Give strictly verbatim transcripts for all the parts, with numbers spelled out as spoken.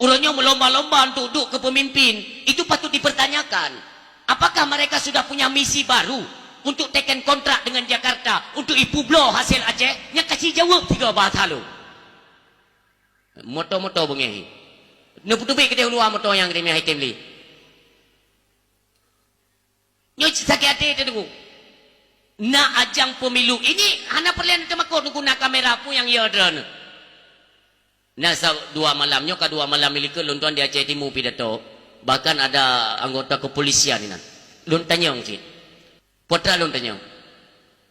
Uroe nyoe meulomba-lomba untuk duek keu peumimpin, itu patut dipertanyakan. Apakah mereka sudah punya misi baru untuk teken kontrak dengan Jakarta untuk ipubloe hasil Aceh? Nyan ka jijaweueb tiga bahasa lôn. Moto-moto beungéh. Neupeuteubiet keudeh u luwa moto nyang keudeh meuhai tem lé. Nyoe cit sakét até teuh Teungku. Na ajang pemilu ini hana peureulée teumakot Teungku na kamera peue nyang yo droeneuh. Na sa-, dua malam, nyoe ka dua malam ilikeue lôn tuan di Aceh Timu pidato. Bahkan ada anggota kepolisian inan. Lôn tanyong cit. Putra lôn tanyong.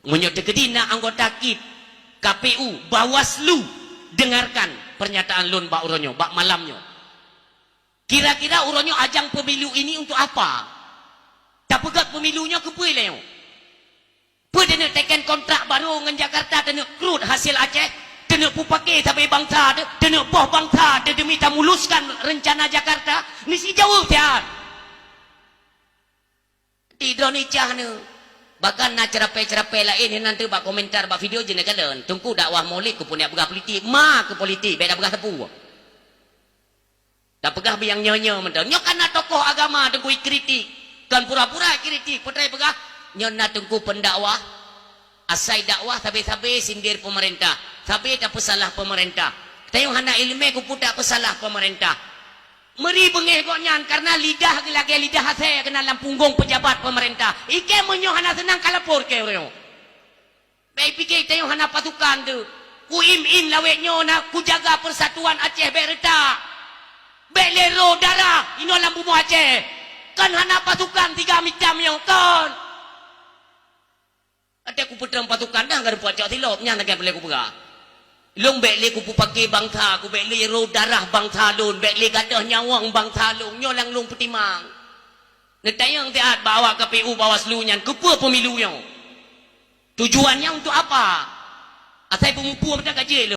Meunyoe teukeudi na anggota kit K P U, Bawaslu, dengarkan pernyataan lôn bak uroe nyoe, bak malam nyoe. Kira-kira uroe nyoe ajang pemilu ini untuk apa? Tapeugét pemilu nyoe keupeue lé nyoe? Peue taneuk teken kontrak barô ngon Jakarta, taneuk krut hasil Aceh, taneuk peupaké sabe bansa, taneuk boh bansa demi tamuluskan rencana Jakarta? Neusijaweueb siat. Di droeneuh cah nyoe. Bahkan na ceurapée-ceurapée laén nyang nanti bak komentar bak video jih neukalon. Teungku dakwah Maulid keupeue neuk peugah politik, ma keu politik, bék tapeugah sapeue. Tapeugah biang nyoe-nyoe mantong. Nyoe ka na tokoh agama Teungku ikritik. Kon pura-pura ikritik, putra peugah, nyoe na Teungku pendakwah. Asai dakwah sabe-sabe sindir pemerintah, sabe tapeusalah pemerintah. Tanyoe hana iéleumé keupeue tapeusalah pemerintah. Meuri beungéh gobnyan karena lidah lagée lidah asée keunan lam punggong pejabat pemerintah. Ikée meunyoe hana seunang ka lapor kée uroe nyoe. Bék pike tanyoe hana pasukan teuh. Ku im-im lawét nyoe na kujaga persatuan Aceh bék reutak. Bék lé ro darah inoe lam bumoe Aceh. Kon hana pasukan tiga mitam nyoe kon. Até kupeutrang pasukan dah ka rumpok cok silop, nyan lagée peureulée kupeugah. Lôn bék lé kupeupaké bansa, ku bék lé ro darah bansa lôn, bék lé gadôh nyawöng bansa lôn, nyoe nyang lôn peutimang. Neutanyong siat bak awak K P U Bawaslu nyan, keupeue pemilu nyoe? Tujuannya untuk apa? Asai peumupu meunan ka jeuet lôn.